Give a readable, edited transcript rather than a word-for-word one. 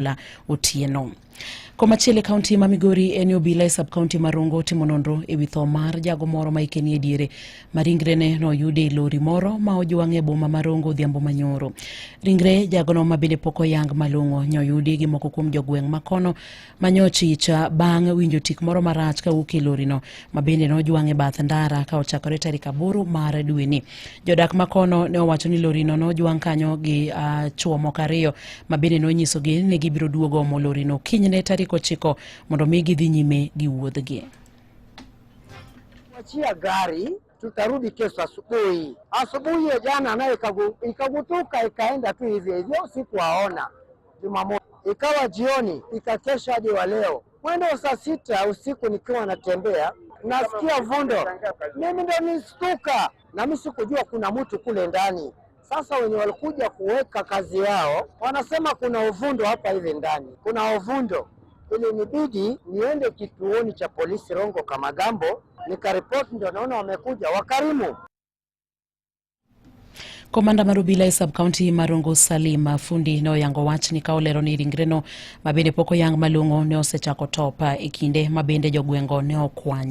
La Otieno. Komachielo e kaunti ma Migori en ni obila e sub kaunti ma Rongo timo nonro e wi tho mar jago moro ma hike nie diere ma ringrene noyudi e lori moro ma ojwang' e boma ma Rongo odhiambo manyoro. Ringre jagono ma bende pok oyang malong'o nyoyudi gi moko kuom jogweng' ma kono manyochich bang' winjo tik moro marach kawuok e lorino ma bende nojwang' e bath ndara ka ochakore tarik 8 mar dweni. Jodak ma kono ne owacho ni lorino nojwang' kanyo gi chwo moko ariyo ma bende nonyisogi ni gibiro duogo omo lorino kinyne tarik 9 mondo mi gidhi nyime gi wuodhgi. Wachia gari tutarudi kesho asubuhi. Asubuhi ya jana naye ikagutuka ikaenda tu hivyo hivyo, sikuwaona. Jumamosi ikawa jioni, ikakesha hadi wa leo mwendo wa saa 6 usiku nikiwa natembea nasikia vundo, mimi ndo nilistuka na mimi sikujua kuna mtu kule ndani. Sasa wenye walikuja kuweka kazi yao wanasema kuna uvundo hapa hivi ndani, kuna uvundo. Ilinibidi niende kituoni cha polisi Rongo Kamagambo nikaripoti, ndio naona wamekuja wakarimu. Komanda mar obila e sub county ma Rongo Salim Fundi ne oyango wachni ka olero ni ringreno ma bende pok oyang malong'o ne osechako top e kinde ma bende jogwengo ne okwanye.